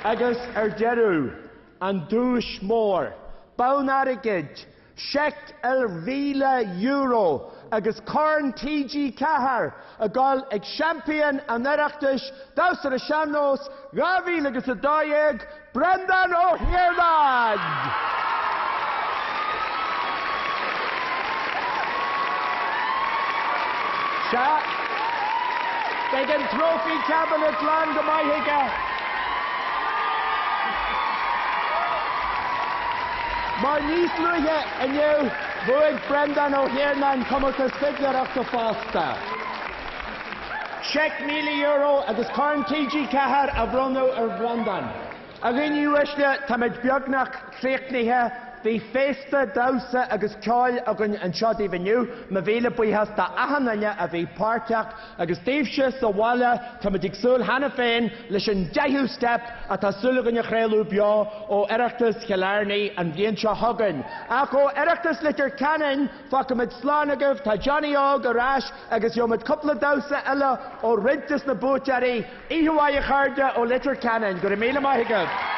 Agus ar deireadh, an duais mór, bonn airgid, seic ar €1,000 agus Corn TG4 ag dul ag Seaimpín an Oireachtais Damhsa ar an Sean-Nós 2012, Breandán Ó hIarnáin! Sea, beidh an trophy cabinet lán go maith aige. Mar níos luaithe inniu, bhuaigh Breandán Ó hIarnáin comórtas fidléireachta fosta. Seic €1,000 agus Corn TG4 á bhronnadh ar Bhreandán. A dhaoine uaisle, táimid beagnach críochnaithe. Bhí féasta damhsa agus ceoil againn anseo daoibh inniu. Mo mhíle buíochas d'achan duine a bhí páirteach. Agus daoibhse sa bhaile, táimid ag súil cheana féin leis an deichiú Steip atá súil againn a chraoladh beo ó Oireachtas Chill Airne an bhliain seo chugainn. Ach ó Oireachtas Leitir Ceanainn, fágfaimid slán agaibh, tá Johnny Óg ar ais agus gheobhaimid cúpla damhsa eile ó roinnt des na buaiteoirí. Oíche mhaith a chairde ó Leitir Ceanainn. Go raibh míle maith agaibh.